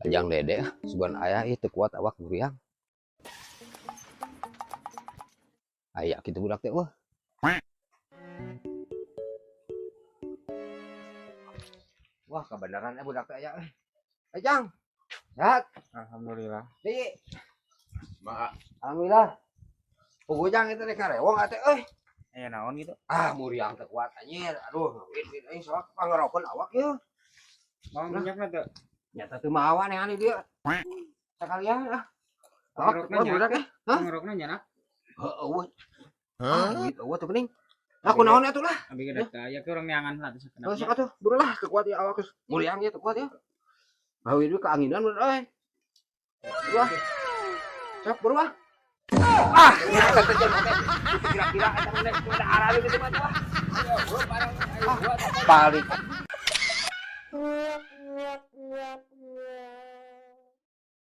Ajang Dede ah, sugan aya ieu teu kuat awak muriang. Aya kitu budak teh wah. Wah, kebenaran budak teh aya euy. Ajang. Sehat? Alhamdulillah. Di. Ma, Alhamdulillah. Pugujang itu rek karewong ate euy. Aya naon gitu? Ah, muriang teu kuat anjir. Aduh, win win euy sok pangarokeun awak ieu. Mau minyakna teu? Nyata teu mawa neangan di dieu. Sakalian ah. Awak Pangarokna kuat budak eh. Hah? Pangarokna nyanak. Heeh, eueuh. Ah, duit eueuh teu geuning. Aku naon atuh lah. Abi ge teu aya ke urang neangan lah teh Heuh, sok atuh, buru lah teu kuat ya awak geus. Muriang ieu teu kuat ya. Bawi duit keanginan bener euy. Buru ah. Sok buru ah. Ah, eta teh jelema teh. Kira-kira eta mah nek ada arah gitu mah tuh. Ah, balik.